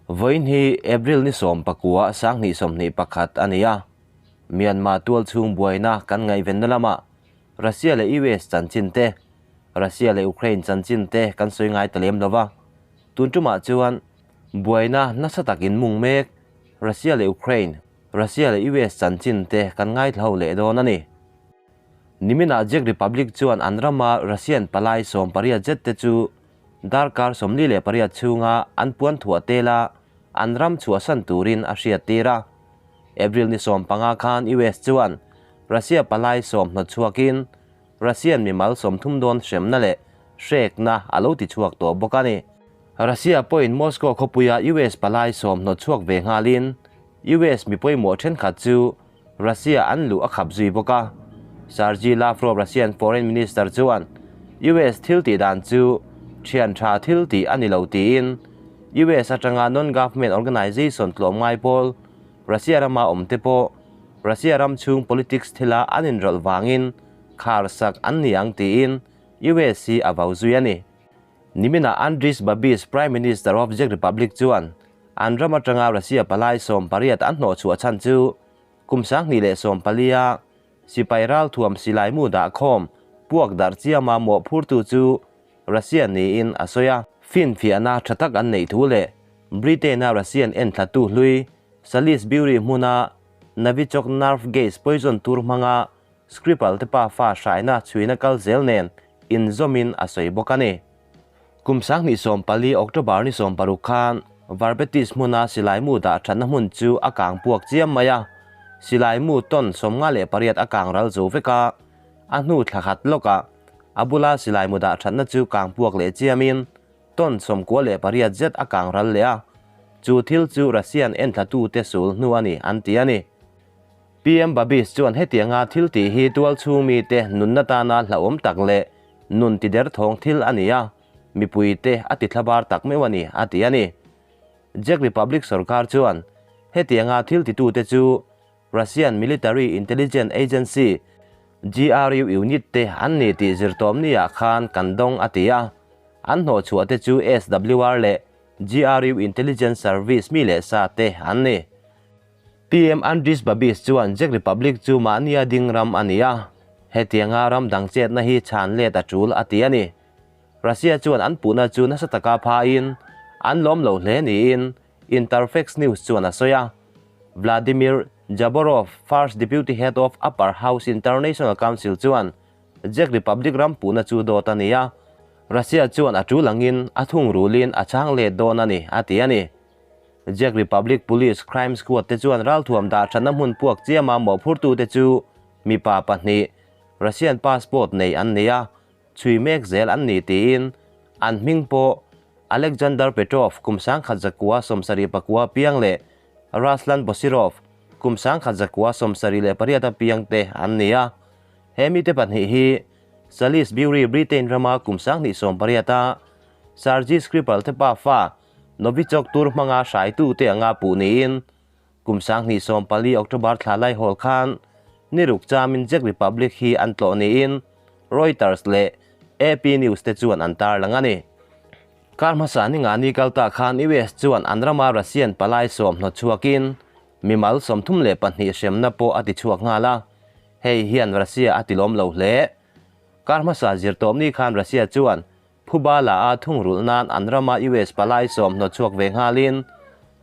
Vawiin hi April ni 19 2021 a ni a, Myanmar tualchhung buaina kan ngaihvenna lamah Russia leh US chanchin te, Russia leh Ukraine chanchin te kan sawi ngai ta lem lo va. Tun tumah chuan buaina nasa tak inmung mek Russia leh Ukraine, Russia leh US chanchin te kan ngaithla ho leh dawn a ni. Niminah Czech Republic chuan an rama Russian palai 18 zet te chu darkar 48 chhunga an puan thuah tela an ram chhuahsan turin a hriattir a. April ni 15 khan US chuan Russia palai 10 hnawt chhuakin Russian mimal 30 dawn hremna leh hrekna a lo ti chhuak tawh bawk a ni. Russia pawhin Moscow khawpuia US palai 10 hnawt chhuak ve nghalin US mi pawimawh thenkhat chu Russia an luh a khap zui bawk a. Sergei Lavrov Russian Foreign Minister chuan US thil tih dan chu thian tha thil tih a ni lo tiin US atanga non-government organization tlawmngai pawl Russia rama awm te pawh Russia ram chhung politics thila an inrawlh vangin khar sak an ni ang tiin US hi a vau zui a ni. Niminah Andris Babis Prime Minister of Czech Republic chuan an ram atanga Russia palai 18 an hnawh chhuah chhan chu kum 2014 a sipai ralthuam silai mu dah khawm puak darh chiama mawhphurtu chu Russia niin a sawi a. Finfiahna tha tak an neih thu leh Britain-a Russian enthlatu hlui Salisbury hmuna Novichok nerve gas poison tur hmanga Skripal te pa fa hraina chhuina kal zel nen inzawmin a sawi bawk a ni. Kum 2014 October ni 16 khan Varbetis hmuna silai mu dah thatna hmun chu a kang puak chiam mai a, silai mu ton 58 a kang ral zo vek a, a hnu thla khat lawkah a bula silai mu dah thatna chu kang puak leh chiamin ton 98 zet a kang ral leh a, chu thil chu Russian enthlatute sul hnu a ni an ti a ni. PM Babis chuan hetianga thil tih hi tualchhung mite nunna tana hlauhawm tak leh nun ti derthawng thil a ni a, mipuite a ti thlabar tak meuh a ni, a ti a ni. Czech Republic sorkar chuan hetianga thil titute chu Russian Military Intelligence Agency, GRU unit te an ni tih zirtawm niah khan kan dawng a ti a, an hnawhchhuah te chu SWR leh GRU Intelligence Service mi leh sa te an ni. PM Andris Babis chuan Czech Republic chu mahnia ding ram a ni a, hetianga ram dang chetna hi chhan let a tul a ti a ni. Russia chuan an puhna chu nasa taka phain an lawm lo hle niin Interfax News chuan a sawi a. Vladimir Jaborov, First Deputy Head of Upper House International Council chuan Czech Republic ram puhna chu dawt a ni a, Russia chuan a tul angin a thungrulin a chhang let dawn a ni, a ti a ni. Czech Republic Police Crime Squad te chuan ralthuam dah thatna hmun puak chiama mawhphurtute chu mipa pahnih Russian passport nei an ni a, chhui mek zel an ni tiin an hming pawh Alexander Petrov kum 1979 piang leh Ruslan Bosirov kum 1978 piang te an ni a. He mite pahnih hi Salisbury, Britain rama kum 2018 Sergei Skripal te pa fa Novichok tur hmanga hraitute anga puh niin kum 2014 October thla lai hawl khan niruk chamin Czech Republic hi an tlawh niin Reuters leh AP News te chuan an tarlang a ni. Kar hmasa ni nga ni kalta khan US chuan an rama Russian palai 10 hnawt chhuakin mimal 32 hremna pawh a ti chhuak nghal a, hei hian Russia a tilawm lo hle. Kar hmasa zirtawm ni khan Russia chuan Phuba la a thungrulh nan an rama US palai 10 hnawt chhuak ve nghalin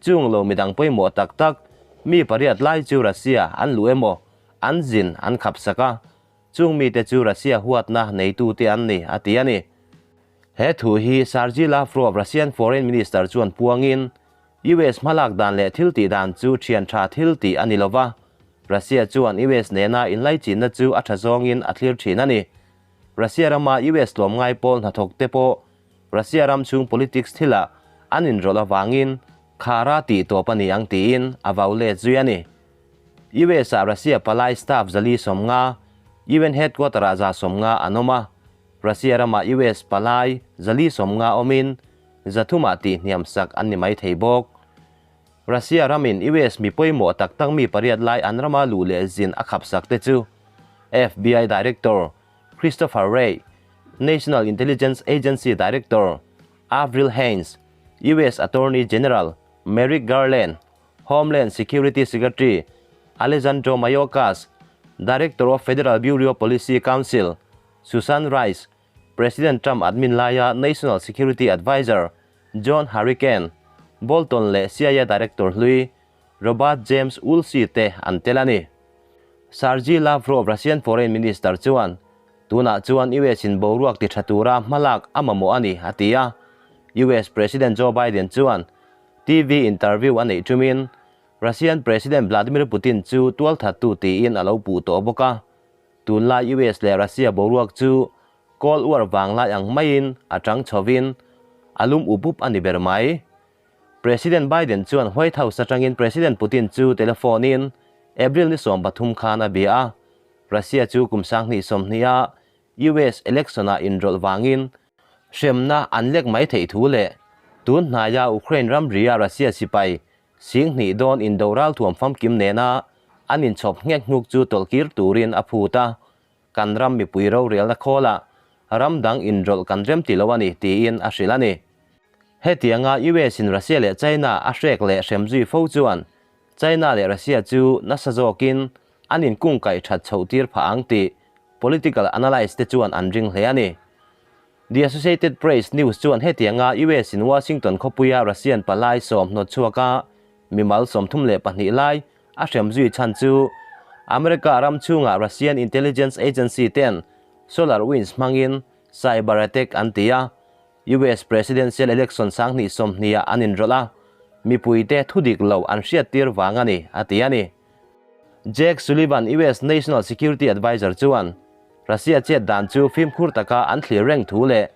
chung lo midang pawimawh tak tak mi pariat lai chu Russia an luh emaw an zin an khap sak a, chung mite chu Russia huatna neitute an ni a ti a ni. He thu hi Sergei Lavrov Russian Foreign Minister chuan puangin US hmalak dan leh thil tih dan chu thian tha thil tih a ni lova, Russia chuan US nena inlaichinna chu a tha zawngin a thlir thin a ni. Russia rama US tlawmngai pawl hnathawk te pawh Russia ram chhung politics thilah an inrawlh avangin khara tih tawp a ni ang tiin a vau let zui a ni. US ah Russia palai staff 450, UN headquarter ah 150 an awm a, Russia rama US palai 450 awmin 300 ah tih hniam sak an ni mai thei bawk. Russia ramin US mi pawimawh tak tak mi pariat lai an rama luh leh zin a khap sak te chu FBI Director Christopher Wray, National Intelligence Agency Director Avril Haines, US Attorney General Merrick Garland, Homeland Security Secretary Alejandro Mayorkas, Director of Federal Bureau of Policy Counsel Susan Rice, President Trump admin laia National Security Adviser John Hurricane Bolton leh CIA Director hlui Robert James Woolsey te an tel a ni. Sergei Lavrov, Russian Foreign Minister chuan, Tunah chuan US in boruak ti tha tura hmalak a mamawh a ni, a ti a. US President Joe Biden chuan TV interview a neih tumin Russian President Vladimir Putin chu tualthattu tiin a lo puh tawh bawk a. Tunlai US leh Russia boruak chu Cold War vanglai ang maiin a chang chhovin a lum up up a ni ber mai. President Biden chuan White House atangin President Putin chu telephone-in April ni 13 khan a bia a, Russia chu kum 2020-a US election-ah inrawlh vangin hremna an lek mai theih thu leh tun hnaia Ukraine ramria Russia sipai 2000 dawn indo ralthuam famkim nena an inchhawp nghek hnuk chu tawlhkir turin a phut a, kan ram mipui rorelna khawlah ram dang inrawlh kan rem ti lo a ni tiin a hrilh a ni. Hetianga US in Russia leh China a hrek leh hrem zui fo chuan China leh Russia chu nasa zawkin an inkungkaih that chhoh tir phah ang tih political analyst te chuan an ring hle a ni. The Associated Press news chuan hetianga US in Washington khawpuia Russian palai sawm hnawt chhuaka mimal 32 lai a hrem zui chhan chu America ram chhungah Russian intelligence agency ten SolarWinds hmangin cyber attack an ti a, US presidential election 2020-ah an inrawlh a, mipuite thu dik lo an hriat tir vang a ni, a ti a ni. Jake Sullivan, US National Security Adviser chuan Russia chet dan chu fimkhur taka an thlir reng thu leh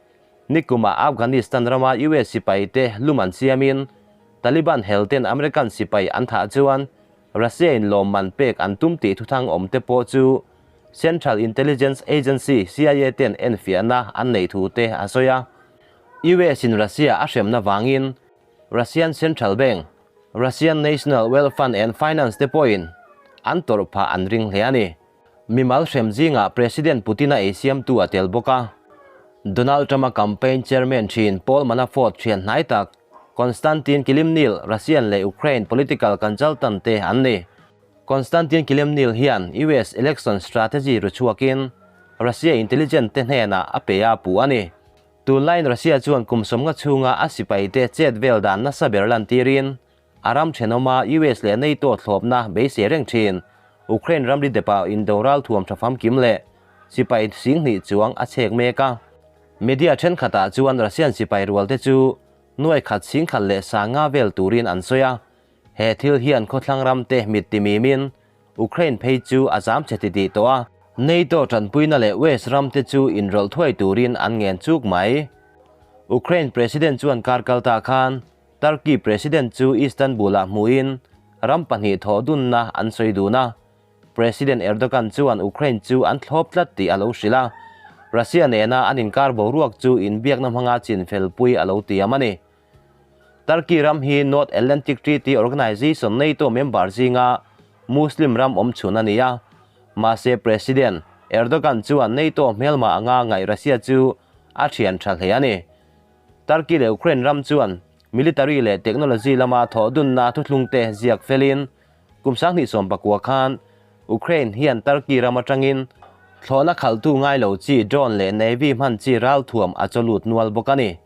nikumah Afghanistan rama US sipaite lum an siamin Taliban helten American sipai an thah chuan Russia in lawmman pek an tum tih thuthang awm te pawh chu Central Intelligence Agency, CIA, ten enfiahna an neih thu te a sawi a. US in Russia a hremna vangin Russian Central Bank, Russian National Wealth Fund and Finance te pawhin an tawrh phah an ring hle a ni. Mimal hrem zingah President Putin-a ei siamtu a tel bawk a. Donald Trump-a campaign chairman thin Paul Manafort thian hnai tak Konstantin Kilimnil, Russian leh Ukraine political consultant te an ni. Konstantin Kilimnil hian US election strategy ru chhuakin Russia intelligence te hnenah a pe a puh a ni. Tunlaiin Russia chuan kum 50 chhunga a sipaite chet vel dan nasa ber lantirin a ram thenawma US leh NATO thlawpna beisei reng thin Ukraine ramri depa indo ralthuam tha famkim leh sipai 2000 chuang a chhek mek a. Media thenkhatah chuan Russian sipai rualte chu nuai khat 10,000 leh 50 vel turin an sawi a. He thil hian khawthlang ramte mit timimin Ukraine phei chu a zam che ti tih tawh a. NATO tanpuina leh West ramte chu inrawlh thuai turin an ngen chuk mai. Ukraine President chuan kar kal ta khan Turkey President chu Istanbul-ah hmuhin ram pahnih thawh dunna an sawi dun a. President Erdogan chuan Ukraine chu an thlawp tlat tih a lo hrilh a. Russia nena an inkar boruak chu inbiakna hmanga chin felpui a lo tiam a ni. Turkey ram hi North Atlantic Treaty Organization NATO member zinga Muslim ram awm chhun a ni a. Mahse President Erdogan chuan NATO hmelma anga ngaih Russia chu a thian tha hle a ni. Turkey leh Ukraine ram chuan military leh technology lama thawh dunna thuthlungte ziak felin kum 2019 khan Ukraine hian Turkey ram atangin thlawhna khaltu ngai lo chi drone leh navy hman chi ralthuam a chawlut nual bawk a ni.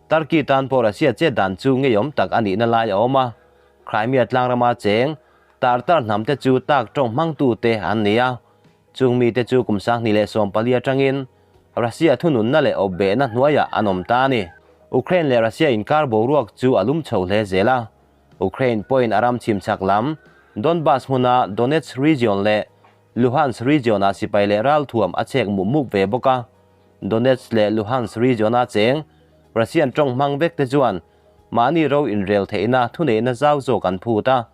Turkey tan pawh Russia chet dan chu ngeiawm tak a nihna lai a awm a, Crimea tlangrama cheng Tartar hnamte chu tak tawng hmangtute an ni a, chung mite chu kum 2014 atangin Russia thununna leh awpbehna hnuaiah an awm ta a ni. Ukraine leh Russia inkar boruak chu a lum chho hle zel a, Ukraine pawhin a ram chhimchhak lam Donbas hmuna Donetsk region leh Luhansk region-ah sipai leh ralthuam a chhek mup mup ve bawk a. Donetsk leh Luhansk region-a cheng Russian tawng hmang vek te chuan mahni ro inrel theihna thuneihna zau zawk an phut a.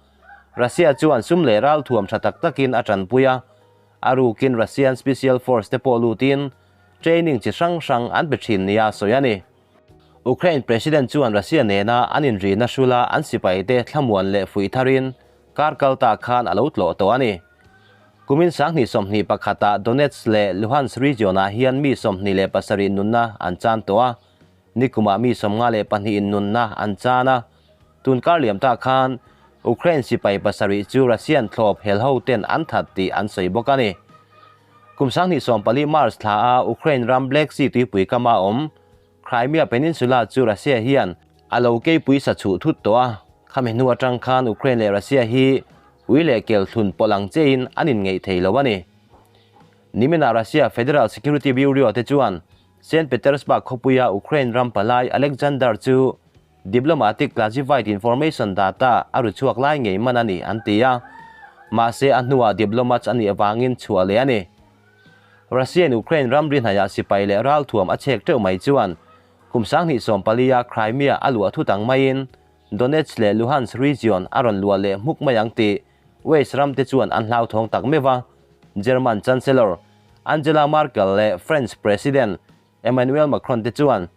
Russia chuan sum leh ralthuam tha tak takin a tanpui a, a rukin Russian Special Force te pawh lutin training chi hrang hrang an pe thin nia sawi a ni. Ukraine President chuan Russia nena an inrina hrula an sipaite thlamuan leh fuih tharin kar kal ta khan a lo tlawh tawh a ni. Kumin 2021-ah Donetsk leh Luhansk region-ah hian mi 27 nunna an chan tawh a, nikumah mi 52 in nunna an chan a. Tun kar liam ta khan Ukraine sipai pasarih chu Russian thlawp hel ho ten an that tih an sawi bawk a ni. Kum 2014 March thla a Ukraine ram Black Sea tuipui kama awm Crimea Peninsula chu Russia hian a lo keipui sa chhuh thut tawh a. Khami hnu atang khan Ukraine leh Russia hi ui leh kel thlun pawlh ang chein an inngeih thei lo a ni. Niminah Russia Federal Security Bureau te chuan Saint Petersburg khawpuia Ukraine ram palai Alexander chu Diplomatic Classified Information Data a ru chhuak lai ngei man a ni an ti a, mahse a hnuah diplomats a nih avangin chhuah leh a ni. Russia in Ukraine ramri hnaiah sipai leh ralthuam a chhek teuh mai chuan kum 2014 a Crimea a luah thut ang maiin Donetsk leh Luhansk region a rawn luah leh hmuk mai ang tih West ram te chuan an hlauthawng tak meuh a, German Chancellor Angela Merkel leh French President Emmanuel Macron te chuan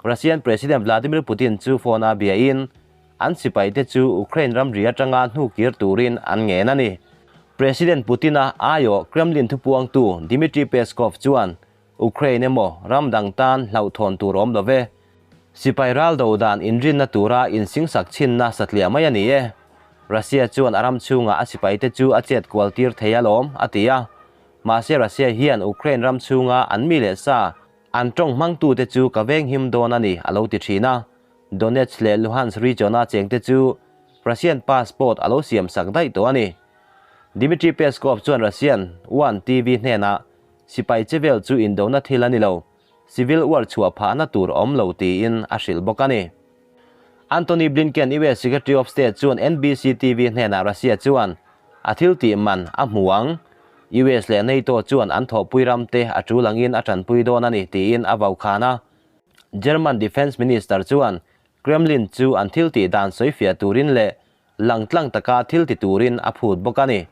Russian President Vladimir Putin chu phone a biain an sipai te chu Ukraine ramri atanga hnukir turin an ngen a ni. President Putin-a aiawh Kremlin thupuangtu Dmitry Peskov chuan Ukraine emaw ram dang tan hlauhthawn tur awm lo ve. Sipai ral do dan inrinna tura insingsak chhinna satliah mai a ni e. Russia chuan a ram chhungah a sipaite chu a chet kual tir thei alawm, a ti a. Mahse Russia hian Ukraine ram chhunga an mi leh sa an tawng hmangtute chu ka veng him dawn a ni, a lo ti thin a. Donetsk leh Luhansk region-a chengte chu Russian passport a lo siamsak daih tawh a ni. Dmitry Peskov chuan Russian One TV hnenah sipai che vel chu indona thil a ni lo, civil war chhuah phahna tur awm lo tiin a hrilh bawk a ni. Antony Blinken, US Secretary of State chuan NBC TV hnenah Russia chuan a thil tih man a hmu ang, US leh NATO chuan an thawhpui ramte a tul angin a tanpui dawn a ni tiin a vaukhan a. German Defence Minister chuan Kremlin chu an thil tih dan sawifiah turin leh langtlang taka thil ti turin a phut bawk a ni.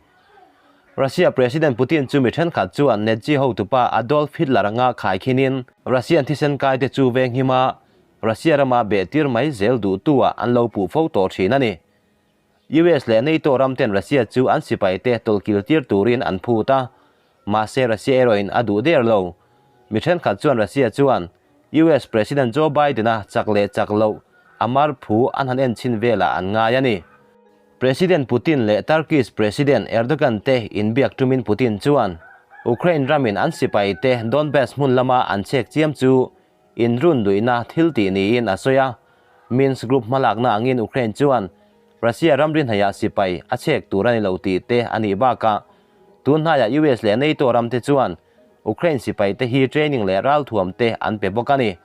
Russia President Putin chu mi thenkhat chuan Nazi hotupa Adolf Hitler anga khaikhinin Russian thisen kaite chu venghim a, Russia rama behtir mai zel duhtuah an lo puh fo tawh thin a ni. US leh NATO ramten Russia chu an sipaite tawlhkiltir turin an phut a, mahse Russia erawhin a duh der lo. Mi thenkhat chuan Russia chuan US President Joe Biden-a chak leh chak loh a mar phu an han en chhin velah an ngai a ni. President Putin leh Turkish President Erdogan te inbiak tumin Putin chuan Ukraine ramin an sipaite Donbas hmun lama an chhek chiam chu inrun luihna thil tih niin a sawi a. Minsk Group hmalakna angin Ukraine chuan Russia ramri hnaiah sipai a chhek tur a ni lo tih te a nih bakah tun hnaiah US leh NATO ramte chuan Ukraine sipaite hi training leh ralthuam te an pe bawk a ni.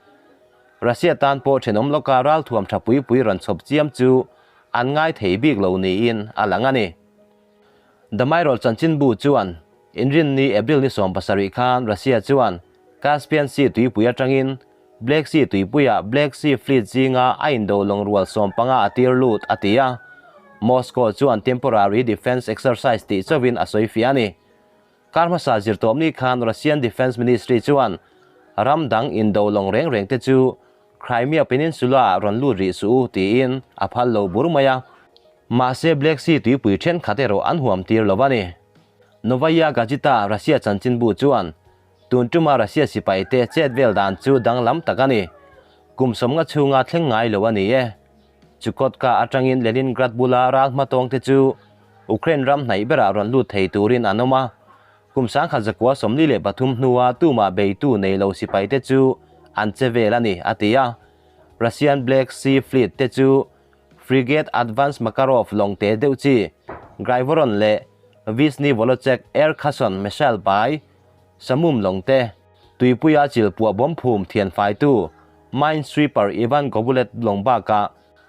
Russia tan pawh thenawm lawka ralthuam tha pui pui rawn chhawp chiam chu an ngai thei bik lo niin a lang a ni. The Mirror chanchinbu chuan Inrinni April ni 17 khan Russia chuan Caspian Sea tuipui atangin Black Sea tuipuiah Black Sea Fleet zinga a indo lawng rual 15 a tir lut a ti a. Moscow chuan temporary defence exercise tih chauhin a sawi fiah a ni. Kar hmasa zirtawpni khan Russian Defence Ministry chuan ram dang indo lawng reng reng te chu Crimea Peninsula-ah rawn lut rih suh u tiin a phal lo bur mai a. Mahse Black Sea tuipui thenkhat erawh an huam tir lo a ni. Novaya Gazeta Russia chanchinbu chuan tun tuma Russia sipaite chet vel dan chu danglam tak a ni. Kum 50 chhunga thleng ngai lo a ni e. Chukotka atangin Leningrad bula ral hmatawng te chu Ukraine ram hnaih berah rawn lut thei turin an awm a. Kum 1943 hnua tumah beitu nei lo sipaite chu an che vel a ni, a ti a. Russian Black Sea Fleet te chu Frigate Advance Makarov lawng te deuh chi Graivoron leh Vyshny Volochek Air Kherson missile pai Samum lawng te, tuipuia chilpuah bawm phum thian faitu Minesweeper Ivan Gobulet lawng bakah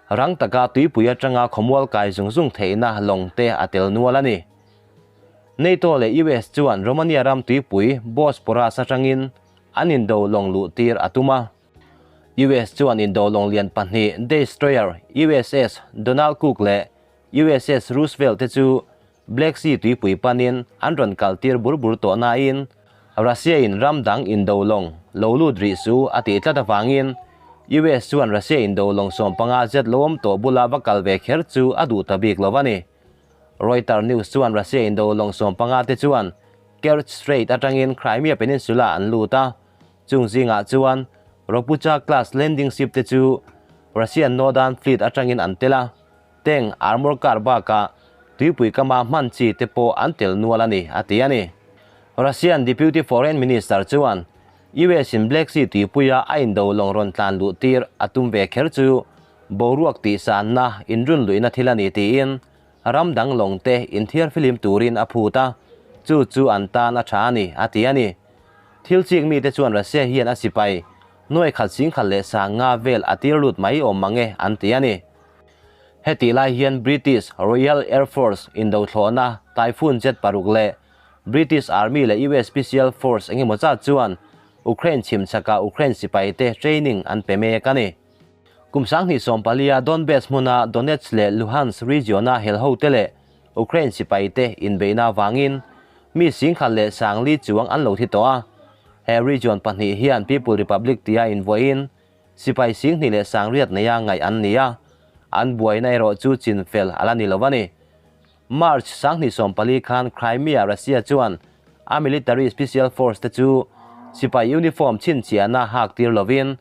rang taka tuipui atanga khawmual kai zung zung theihna lawng te a tel nual a ni. NATO leh US chuan Romania ram tuipui Bosporus atangin an indo lawng luh tir a tum a. US chuan indo lawng lian pahnih destroyer USS Donald Cook leh USS Roosevelt te chu Black Sea tuipui panin an rawn kal tir bur bur tawh nain Russia in ram dang indo lawng lo lut rih su a tih tlat avangin US chuan Russia indo lawng 15 zet lo awm tawh bula va kal ve kher chu a duh ta bik lo a ni. Reuters News chuan Russia indo lawng 15 te chuan Kerch Strait atangin Crimea Peninsula an lut a, chung zingah chuan Ropucha class landing ship te chu Russian Northern Fleet atangin an tel a. Tank, armour car bakah tuipui kama hman chi te pawh an tel nual a ni, a ti a ni. Russian Deputy Foreign Minister chuan US in Black Sea tuipuia a indo lawng rawn tlan luh tir a tum ve kher chu boruak tihsanna inrun luihna thil a ni tiin ram dang lawng te inthiar filim turin a phut a, chu chu an tan a tha a ni, a ti a ni. Thil chik mite chuan Russia hian a sipai nuai khat singkhat leh sang nga vel a tir lut mai awm mang e an ti a ni. Hetih lai hian British Royal Air Force indothlawhna Typhoon jet paruk leh British Army leh US Special Force engemaw zat chuan Ukraine chhimchhakah Ukraine sipaite training an pe mek a ni. Kum 2014-a Donbas hmuna Donetsk leh Luhansk region-a helhote leh Ukraine sipaite inbeihna avangin mi singkhat leh sangli chuang an lo thi tawh a. He region pahnih hian People Republic tia invuahin sipai singhnih leh sangriat neia ngaih an ni a, an buaina erawh chu chinfel a la ni lo a ni. March 2014 khan Crimea Russia chuan a military special force te chu sipai uniform chhinchhiahna hak tir lovin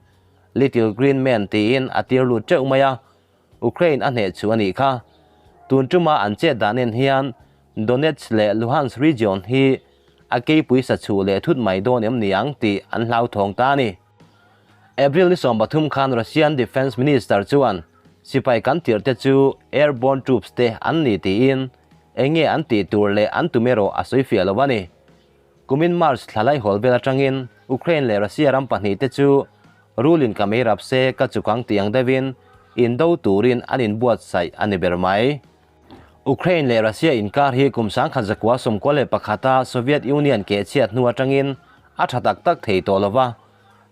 Little Green Men tiin a tir lut teuh mai a, Ukraine a hneh chu a nih kha. Tun tuma an chet dan en hian Donetsk leh Luhansk region hi a keipui sa chhuh leh thut mai dawn em ni ang tih an hlauthawng ta a ni. April ni 13 khan Russian Defence Minister chuan sipai kan tirh te chu airborne troops te an ni tiin eng nge an tih tur leh an tum erawh a sawi fiah lo a ni. Kumin March thla laihawl vel atangin Ukraine leh Russia ram pahnih te chu rulin ka mei rap se ka chukang tih ang deuhin indo turin an inbuatsaih a ni ber mai. Ukraine leh Russia inkar hi kum 1991-a Soviet Union kehchhiat hnu atangin a tha tak tak thei tawh lo va,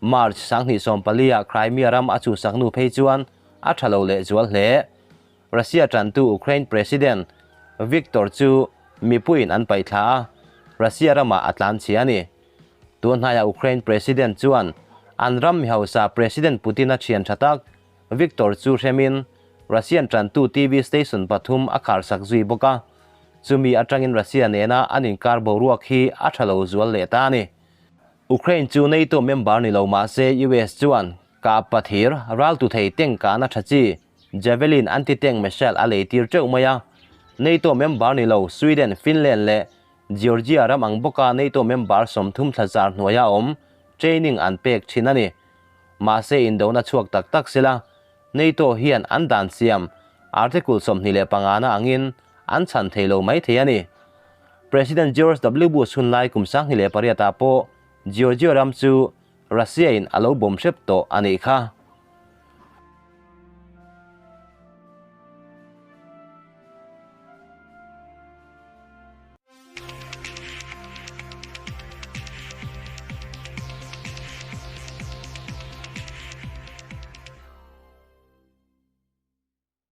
March 2014-ah Crimea ram a chhuhsak hnu phei chuan a tha lo lehzual hle. Russia tantu Ukraine President Viktor chu mipuiin an paihthla a, Russia ramah a tlanchhia a ni. Tunhnaiah Ukraine President chuan an ram mi hausa President Putin-a thian tha tak Viktor chu hremin Russian tantu TV station pathum a kharsak zui bawk a, chumi atangin Russia nena an inkar boruak hi a tha lo zual leh ta a ni. Ukraine chu NATO member ni lo mah se US chuan kah pathir raltu thei tank kahna tha chi Javelin anti-tank missile a lei tir teuh mai a. NATO member ni lo Sweden, Finland leh Georgia ram ang bawka NATO member 30 thla zar hnuaia awm training an pek thin a ni. Mahse indona chhuak tak tak sela, NATO hian an dan siam Article 25 na angin an chhan thei lo mai thei a ni. President George W Bush hun lai kum 2008 ah pawh Georgia ram chu Russia in a lo bawm hrep tawh a nih kha.